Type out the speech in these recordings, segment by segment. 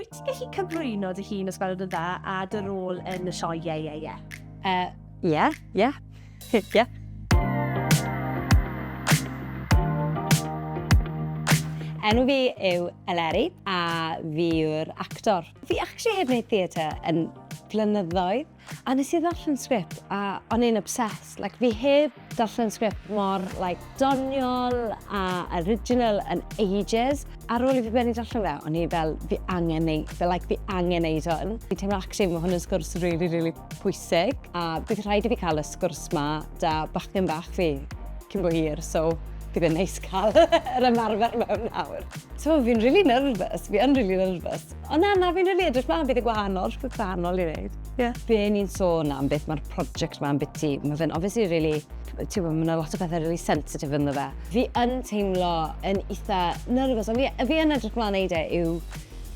Wyt ti'n gallu cyflwyno dy hun os gwelwch yn dda a dy rôl yn y sioe Ie, Ie, Ie? Ie, ie, ie. Enw fi yw Eleri a fi yw'r actor. Fi actually heb wneud theatr yn flynyddoedd a nes i ddarllen sgript a o'n i'n obsessed. Like, fi heb darllen sgript mor like, doniol a original yn ages. Ar ôl i fi bennu darllen fe, o'n i fel, fi angen neud, fel like, fi angen neud hwn. Fi'n teimlo actually mae hwn yn sgwrs really, really pwysig. A bydd rhaid i fi cael y sgwrs ma da bachgen bach fi cyn bo hir, so bydd e'n neis cael yr ymarfer mewn nawr. So, fi'n really nervous, fi yn really nervous. Ond na, na, fi'n really edrych mlaen, bydd e gwahanol, rhywbeth gwahanol i wneud. Yeah. Be ni'n sôn am, beth mae'r prosiect ma ambiti, mae fe'n obviously really, ti'n gwybod, mae yna lot o bethau really sensitive ynddo fe. Fi yn teimlo yn eitha nervous, ond fi, fi yn edrych mlaen neud e yw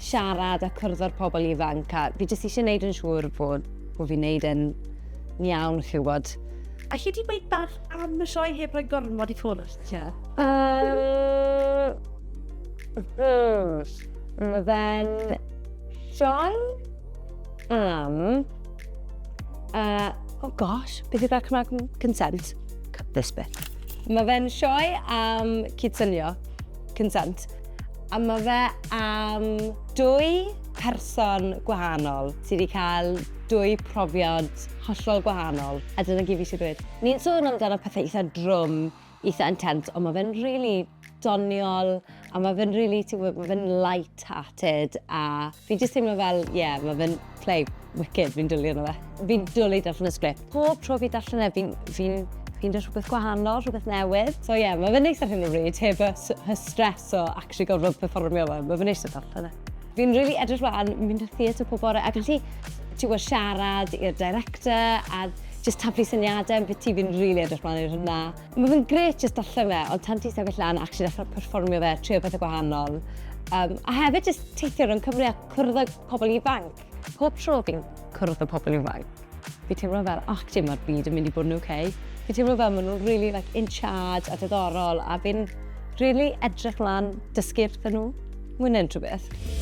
siarad a cwrdd â'r pobl ifanc, a fi jyst eisiau neud yn siŵr bod, bod fi'n neud e'n iawn, chi'n gwybod. Alli di weud bach am y sioe heb roi gormod i ffwrdd? Ie. Mae fe'n sioe am... Uh, oh gosh, beth yw'r gair Cymraeg am consent? Cut this bit. Mae fe'n sioe am cydsynio, consent, a mae fe am dwy person gwahanol sydd wedi cael dwy profiad hollol gwahanol, a dyna gyd fi eisiau dweud. Ni'n sôn amdano pethau eitha drwm, eitha intense, ond mae fe'n really doniol, a mae fe'n really, ti'n gwybod, mae fe'n light-hearted, a fi jyst teimlo fel, ie, yeah, mae fe'n play wicked, fi'n dwlu arno fe. Fi'n dwlu darllen y sgript. Pob tro fi darllen e, fi'n fi ffeindio rhywbeth gwahanol, rhywbeth newydd. So ie, yeah, mae fe'n neis ar hyn o bryd, heb y, y stress o actually gorfod perfformio fe. Mae fe'n neis o darllen e. Fi'n really edrych mlaen mynd i'r theatr pob bore a gallu, ti'n gwybod, siarad i'r director a just taflu syniadau am beth fi'n really edrych mlaen i'r hynna. Mae fe'n grêt jyst darllen fe, ond tan ti'n sefyll lan a actually dechrau perfformio fe, trio pethau gwahanol. A hefyd jyst teithio rhwng Cymru a cwrdd â pobl ifanc. Pob tro fi'n cwrdd â pobl ifanc, fi teimlo fel, oh, actually, mae'r byd yn mynd i bod yn okay. Fi teimlo fel maen nhw'n really like, in charge a diddorol, a fi'n really edrych mlaen dysgu wrthyn nhw. Mwy na unrhyw beth.